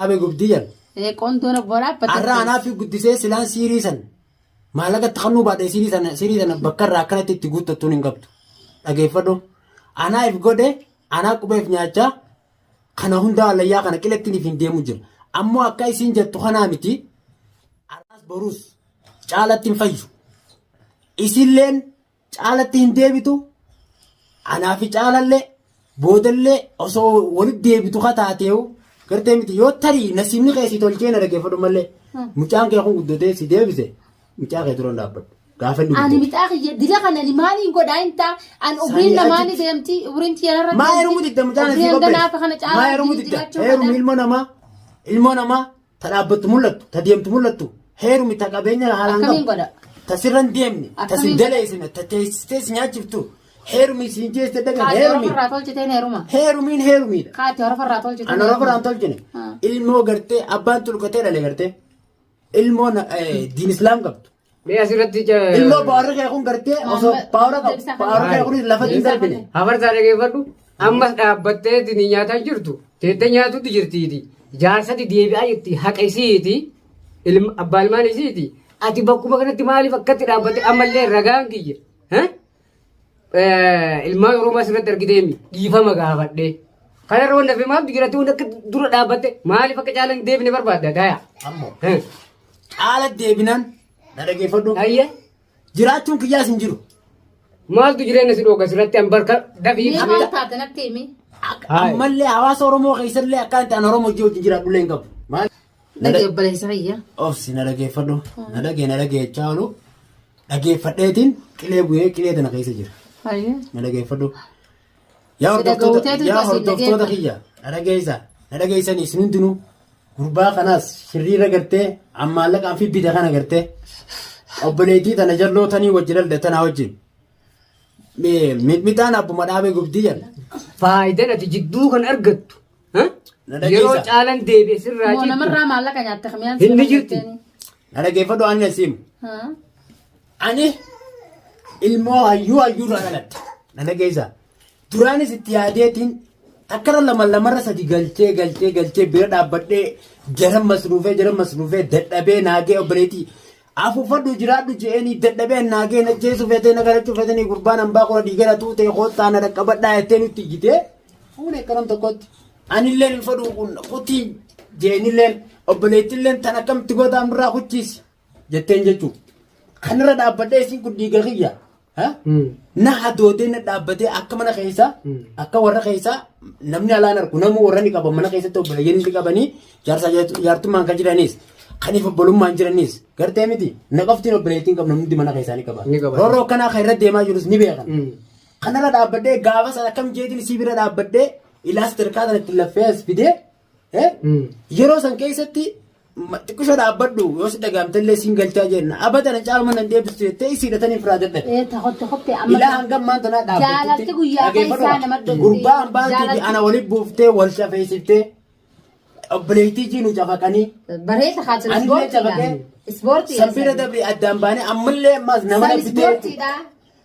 Abe gubdii jedhan. Ee qondoon abbaa dhaabbate. Har'a anaaf guddisee silaan siirii san maallaqa itti kannuu baadhee siirii sana bakka irraa akkanatti itti guuttattuun hin qabdu. Dhageeffadhu. Anaa if godhe anaa qubeef nyaachaa kana hundaa hallayyaa kana qiletti hin deemu jira. Ammoo akka isiin jettu kanaa miti. Har'as boruus caalatti hin fayyu. Isilleen caalatti hin deebitu. Anaa fi caalallee boodallee osoo walitti deebitu ka taateewu gartee miti yoo tarii nasiibni kee si tolchee na dhaggeeffadhu malee mucaan kee kun guddatee si deebise mucaa kee dura hin dhaabbadhu. Gaafa inni Ani guddate. mixaa kiyya dila kana ani maaliin godhaa hin ta'a. Ani umriin Sanii namaani achitti. deemti umriin tiyya narra Maa heerumuu didda mucaan Umrii asii hanga qopheesse? naafa kana Maa caalaa heerumuu wajjin didda? jiraachuu Heerumi fedha. ilmoo namaa ta dhaabbattu mul'attu, ta deemtu mul'attu, heerumi ta qabeenya haalaan Akkamiin qabdu, godha? ta sirra hin deemne, ta sin Akkamiin- daleessine, ta teessistee si nyaachiftu, heerumi siin jeeste dhagan Kaati heerumi. horofa irraa tolchiteen heeruma. Heerumiin heerumiidha. Kaati horofa irraa tolchiteen. Ana horofa irraa hin tolchine. Ah. Ilmoo gartee abbaan tulqatee dhale gartee. Ilmoo diin islaam qabdu. Mee asirratti Ilmoo paawwarri kee kun gartee osoo paawwara qabu paawwarri kee kun lafatti hin darbine. Hafarsaa dhageeffadhu. Ammas dhaabbattee ni nyaataa jirtu. Teettee nyaatutti jirtiiti. Jaarsatti deebi'aa jirti. Haqa isiiti. Ilma abbaa ilmaan isiiti. Ati bakkuma kanatti maaliif akkatti dhaabbatte ammallee ragaan kiyya. Ilmaan Oromoo asirratti argiteemi dhiifama gaafadhee. Kanarra wanta fi maaltu jira wanti akka dura dhaabbatte maaliif akka caalan deebine barbaadda daaya. Ammoo caala deebinaan na dhageeffadhu. Ayya Jiraachuun kiyyaas hin jiru. Maaltu jireenya si dhooga asirratti an barka dafii. Mee maal taate natti himi. Ammallee hawaasa Oromoo keessallee akka inni an Oromoo hojii wajjin jiraadhullee hin qabu. Maal? Dhagee obboleessa kiyya. Obsi na dhageeffadhu. Na dhagee na dhagee jechaa oolu. Dhageeffadheetiin qilee bu'ee qilee tana keessa jira. Hayyee. Na dhageeffadhu. Yaa Si hordoftoota dhaga'uuteetu yaa isin hordoftoota dhageeffadhu. kiyya na dhageessa na dhageessanii isin hundinuu gurbaa kanaas shirriirra gartee ammaallaqaan fi bita kana gartee obboleettii tana jalloo tanii wajji dhalde tanaa wajjin mixmixaan abbuma dhaabee gubdii jedha. Faayidaan ati jidduu kan argattu. Ha? Na dhageessa. Yeroo caalan deebi'e sirraa Moo cittu. namarraa maallaqa nyaatte kamiyaan Hin ni jirti. Na dhageeffadhu ani nasiimu. Ani ilmoo hayyuu hayyuurraa dhalatte. Na dhageessa. Duraanis itti yaadeetiin takkara lama lamarra sadi galchee galchee galchee bira dhaabbadhee jara masruufee jara masruufee dadhabee naagee obboleettii afuufadhu jiraadhu je'eenii dadhabee naagee na jeesu feetee na galachuu feetanii gurbaan hambaa koo dhiigara tuutee koottaa na dhaqqabadhaa jettee nutti iyyitee fuune akka nam tokkotti. Anilleen hin fedhu kun kutii jeenilleen obboleettilleen tan akkamitti gootaan birraa kuchiisi jetteen jechuudha. Kanarra dhaabbadhee isin kun dhiiga kiyya. Ha? Na hadoodee na dhaabbatee akka mana keessaa akka warra keessaa namni alaan argu namuu warra ni qaba mana keessatti obboleeyyan ni qabanii jaarsa jaartummaan kan jiranis kaniif obbolummaan jiranis gartee miti na qoftiin obboleettiin qabna hundi mana keessaa ni qaba. Ni qaba. Roorroo akkanaa kan irra deemaa jirus ni beekan. Kanarra dhaabbadhee gaafa sana akkam jeetiin isii bira dhaabbadhee ilaa sadarkaa sana itti laffee as fidee yeroo san keessatti xiqqisho dhaabbadhu yoo si dhagaamtellee siin galchaa jenna abadan caaluma nan deebistu jettee isii hidhatanii firaa dadhabe. Ee ta hotte amma. Ilaa hangam maan tanaa dhaabbattutti. Jaalalti guyyaa keessaa nama dhufti. Gurbaa hambaatii fi Jaalalti- ana walitti buuftee wal cafeessiftee obboleettii jiinu cafaqanii Bareeda kaasee Ani illee ispoortiidha. cafaqee Ispoortiidha. sanbira dabri addaan baanee ammallee ammaas nama San dhabbitee ispoortiidha.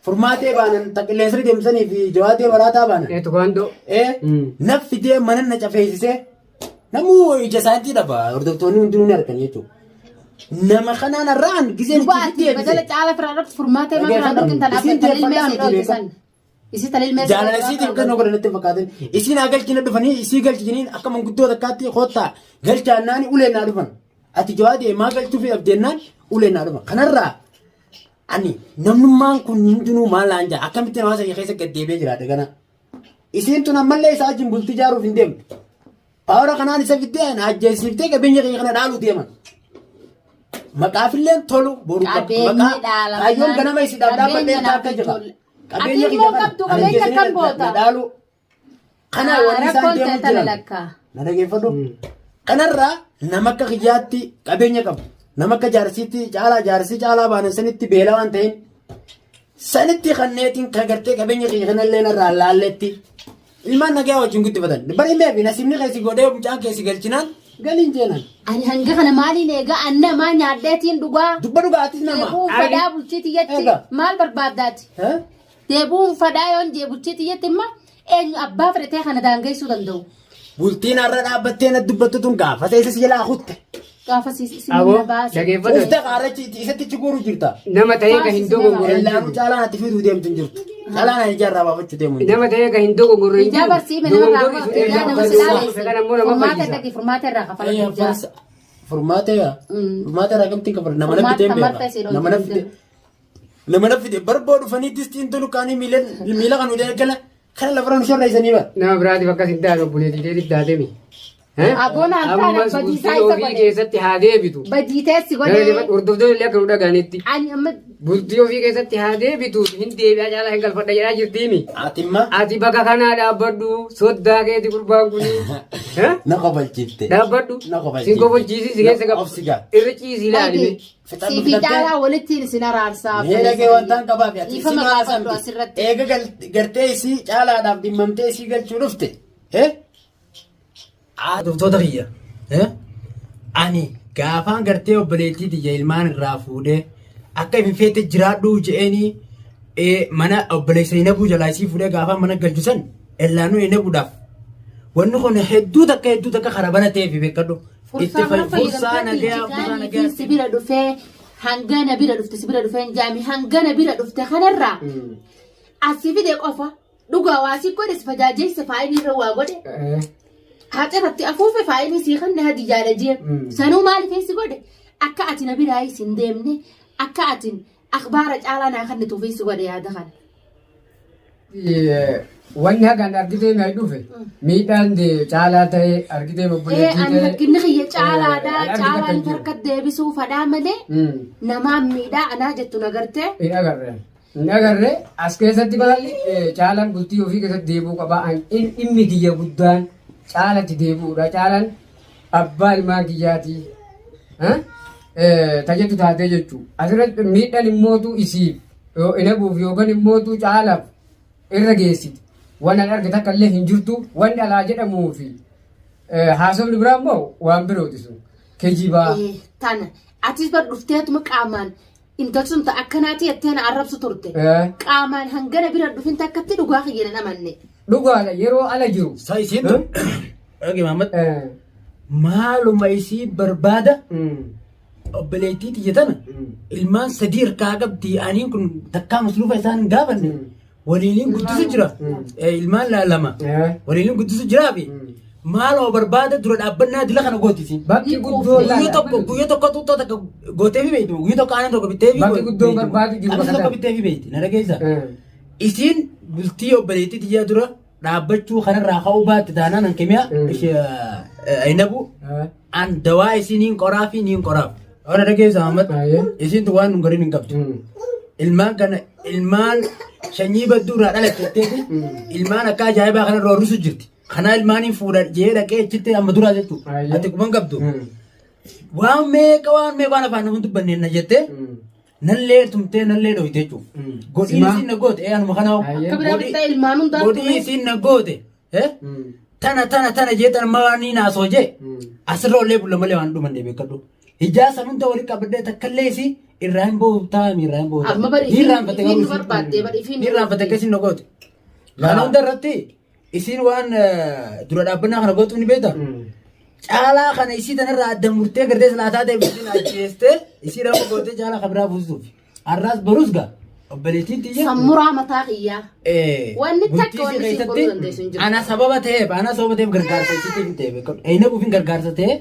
furmaatee baanan ta qilleensarra deemsanii fi jawaatee maraataa baanan. Ee tukaandoo. Ee naffitee mana na cafeessisee namuu ija isaaniitti dhaba hordoftoonni hundinuu ni argan jechuudha. Nama kanaan har'aan gizeen Duba itti ati deebise. badala caala firaa dhuftu furmaatee maa firaa dhuftu tan Isiin abba talilmee deeffadhaa si miti dhoofte beekaa. san. Isi talilmee si Jaalala isiitiif kan godhan natti hin fakkaatin. Isiin haa galchina dhufanii isii galchiniin akka manguddoo takkaatti koottaa galchaannaani uleen naa dhufan. Ati jawaadee maa galchuu fi dhabdeennaan uleen naa dhufan. Kanarraa ani namnummaan kun hundinuu maal naan jaa akkamittiin hawaasa kee keessa gad deebi'ee jiraadha gana. Isiin tun ammallee isaa wajjin bultii ijaaruuf hin deemtu. Paawara kanaan isa fiddee ana ajjeesiftee qabeenya kiyya kana dhaaluu deeman. Maqaafilleen tolu boru Qabeenyi maqaa dhaalamnaan- kaayyoon ganama isiidhaaf qabeenya dhaabbadhee naaf akka jira. ijoollee. Qabeenya Ati kiyya immoo kana qabdu ana qabeenya ajjeesanii akkam na goota? dhaaluu. Kana wanni isaan Rakkoon deemu ta'e tana jiran. lakka. Na dhageeffadhu. Kanarraa nama akka kiyyaatti qabeenya qabu. Nama akka jaarsiitti caalaa jaarsii caalaa baanan sanitti beela waan ta'in sanitti kanneetiin kan gartee qabeenya kiyya kanallee narraa laalletti ilmaan nagaa wajjin guddifatan. Bari meefi nasiibni keessi godhee mucaan keessi galchinaan galiin jeenan. Ani hanga kana maaliin eegaa an namaa nyaadheetiin dhugaa. Dubba dhugaatis nama. Deebuun fadhaa bulchii tiyyatti Egaa. maal barbaaddaati? Eh? Deebuun fadhaa yoon jee bulchii tiyyatti imma eenyu abbaa fedhatee kana daangeessuu danda'u. Bultiin har'a dhaabbattee na dubbattu tun gaafa ta'e si jalaa kutte. Gaafa si si Aboo na baase. dhageeffadhu. Ufta qaarachi isatti ichi guuru jirta. Nama ta'ee kan hin dogongorre hin Ellaanuu jiru. caalaan ati fiduu deemtu hin jirtu. Caalaan ani ijaarraa baafachuu deemu hin jirtu. Nama ta'ee kan hin dogongorre hin Ijaa jiru. barsiime nama Dogongorri sun irraa irraa nama si balleessa. Kan ammoo nama Furmaata fayyisa. dhaqi furmaata irraa kafalatu ijaa. Furmaata yaa. Furmaata irraa kamtiin kafala. Nama na Furmaata fideen marta beeka. isin Nama na fide. Nama na fide barboo dhufanii distiin tolu kaanii miila kan nuti kana kana lafarra nu sharreessanii bara. Nama biraatiif akkas hin taane obboleettii keetiif taatemi. Aboon aan taane Ammas badiisaa bultii isa ofii godhe. keessatti haa deebitu. Badii teessi godhee. Hordoftoonni illee akka nu dhaga'anitti. Ani amma Bultii ofii keessatti haa deebitu. Hin deebi'aa caalaa hin galfadha jedhaa jirtiimi. Ati imma Ati bakka kanaa dhaabbadhu soddaa keeti gurbaan kuni. na kobalchiifte. Dhaabbadhu. Na kobalchiifte. Sin kobolchiisi si keessa Na obsi gaa. Irra ciisi ilaali. Fixadhu Sifi caalaa walitti isin araarsaa. Mee dhagee wantaan qabaa fi ati Dhiifama isii gaafadhu maal asirratti. Eega gartee isii caalaadhaaf dhimmamtee isii galchuu dhufte. Eh? Hordoftoota kiyya. Eh? Ani gaafaan gartee obboleettii tiyya ilmaan irraa fuudhee akka ifin feete jiraadhuu je'eenii mana obboleessa Inabuu jalaa isii fuudhee gaafaan mana galchu san ellaanuu Inabuudhaaf. Wanni kun hedduu takka karaa bana ta'eef beekadhu. Fursaa mana Fursaa nagayaa fursaa fayyadamtee nagayaa. si bira dhufee hangana bira dhufte si bira dhufee hin jaami hangana bira dhufte kanarraa asii fide qofa dhugaa waa si godhe si fajaajeesse faayinii irra waa godhe haqa irratti afuufe faayinii sii kanne hadi jaala jee sanuu maaliif si godhe akka ati na biraa hin deemne akka ati akhbaara caalaa naa kannituuf si godhe yaada kana. Wanni hagaan argitee na dhufe miidhaan caalaa ta'e argitee obboleettii Ani ta'e. rakkinni kiyya caalaadha Argite caalaan kan jiru. harka deebisuu fadhaa malee namaan miidhaa anaa jettu nagartee. Hin agarre. Hin agarre as keessatti baalli caalaan bultii ofii keessatti deebi'uu qaba. Dhimmi kiyya guddaan caalatti deebi'uudha. Caalaan abbaa ilmaan kiyyaati. Tajettu taatee jechuudha. Asirratti miidhaan immootu isiif inabuuf yookaan immootu caalaaf irra geessiti. Waan ani argite akka illee hin jirtu wanni alaa jedhamuu fi haasofni biraa immoo waan birooti sun. Kijibaa. Tana atis bar dhufteetuma qaamaan intalli sun akkanaati jettee na arrabsu turte. Qaamaan hangana bira dhufin takkatti dhugaa kiyya nan amanne. Dhugaadha yeroo ala jiru. Sa isiin tun. Dhage Mahammad. Maaluma isii barbaada obboleettii tiyya tana ilmaan sadii harkaa qabdi aniin kun takkaa masluufa isaan hin gaafanne waliiniin guddisu jira. Ilmaan lama waliiniin guddisu jiraa fi maaloo barbaada dura dhaabbannaa dila kana gooti isiin. Bakki guddoo Guyyaa tokko xuuxxoo takka gootee fi beektu guyyaa tokko aannan tokko bittee fi Bakki guddoon barbaadu jiru Qabsi bakka tokko kana. bittee fi beekti na dhageessa. Isiin bultii obboleettii tiyyaa dura dhaabbachuu kanarraa ka'uu baatte taanaan hankimiyaa ishee ayinabu an dawaa isii niin qoraa fi niin qoraaf. Ona dhageessa Ahmad isiin tun waan nun gariin hin qabdu. Ilmaan kana ilmaan sanyii badduu irraa dhalatteetti ilmaan akka ajaa'ibaa kana roorrisu jirti. Kanaa ilmaaniin fuudha jee dhaqee achitti amma duraa jechuudha. Ati quban qabdu. Waan meeqa waan afaan nama dubbanneen na jettee nallee tumtee nallee dhoyte jechuudha. Godhii isiin na goote anuma kanaa. Akka biraa bittaa ilmaan hundaa Godhii isiin na goote. Tana tana tana jee tana maa ni naasoo jee asirra ollee bulla malee waan dhumanne beekadhu. Ijaa san hunda walitti qabadhee takkallee isii irraa hin boo'u taa'ami irraa hin boo'u. Amma bari Ni irraanfatte ifiin garuu nu barbaaddee bari ifiin ni irraanfatte akkasiin na goote. Kana hunda irratti isiin waan dura dhaabbannaa kana gootu ni beekta. Caalaa kana isii tanarraa adda murtee gartee silaataa ta'e isiin ajjeestee isii rakkoo gootee caalaa kan biraa buusuuf. Har'aas borus gaa obboleettiin tiyya. Sammuraa mataa kiyyaa. Wanni takka wanni siin godhuu dandeessu hin jiru. Ana sababa ta'eef gargaarsa isiitiif hin ta'e beekamu. Eeyina buufin gargaarsa ta'e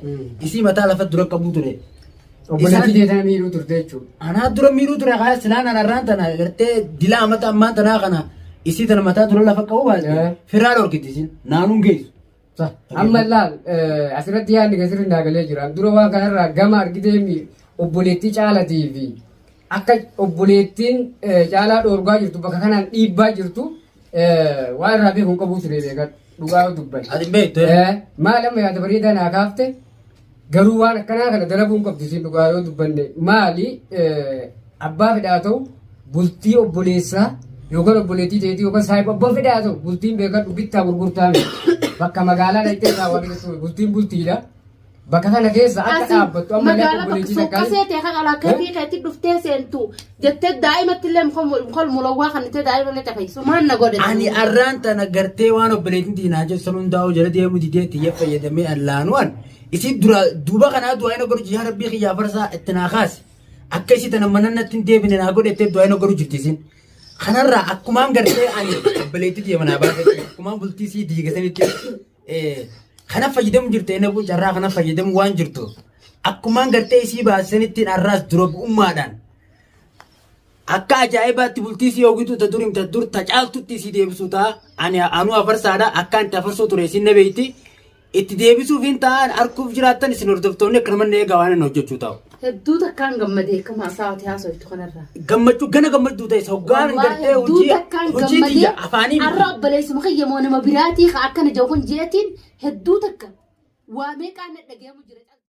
isii mataa lafa dura qabuu ture. Obboleettii teetaa miidhuu turte jechuudha. Anaa dura miidhuu ture kaa silaan anarraan tana gartee dilaa amata ammaan tanaa kana isii tana mataa dura lafa qabu baate firaa dhorkiti isiin naanuun geessu. Amma laal asirratti yaadni keessatti naagalee jira. Dura waan kanarraa gama argitee obboleettii caalatii fi akka obboleettiin caalaa dhoorgaa jirtu bakka kanaan dhiibbaa jirtu waan irraa beeku hin qabu ture beekan dhugaa dubban. Ati hin beektu. Maal amma yaada bareedaa naa kaafte garuu waan akkanaa kana dalaguu hin qabdu isiin dhugaa yoo dubbanne maali abbaa fedhaa ta'u bultii obboleessaa yookaan obboleettii teetii yookaan saahiba abbaa fedhaa ta'u bultiin beekadhu bittaa gurgurtaa miti. Bakka magaalaa dhaqxee irraa waan bittu bultiin bultiidha. Bakka kana keessa akka Asi dhaabbattu ammallee magaala bakka obboleettii suuqa takkaa. seetee kan alaa kafii keetti dhuftee seentu jettee daa'imatti illee mukol mulawwaa kan itti daa'ima illee tafayyisu maal na godhe. Ani arraan tana gartee waan obboleettiin diinaa jedhu san hundaa'u jala deemu didee xiyya fayyadamee allaanuwan isii dura duuba kanaa du'aa inni godhu yaa rabbii kiyyaa farsaa itti naa kaasi. Akka isii tana mana natti hin deebine naa godhe itti du'aa inni godhu jirti isin. Kanarraa akkumaan gartee ani obboleettii tiyya manaa baase akkumaan bultii isii diigasanitti kana fayyadamu jirte inni kun carraa kana fayyadamu waan jirtu akkumaan gartee isii baasanitti arraas dura bu'ummaadhaan akka ajaa'ibaatti bultii isii hoogitu ta dur ta dur ta caaltutti isii deebisuu ta'a ani anuu afarsaadha akka anti afarsoo ture isin na beeyti itti deebisuuf hin ta'an arguuf jiraattan isin hordoftoonni akka namanne eegaa waan inni hojjechuu ta'u. Hedduu takkaan gammadee akkama haasawaa haasawtu kanarraa. Gammachuu gana gammachuu ta'e hoggaan gartee Hedduu hojii takkaan hojii gammadee tiyya afaanii miti. har'a obboleessuma kiyya moo nama biraatii ka akkana jiru kun jeetiin hedduu takka waa meeqaan na dhagayamu jira.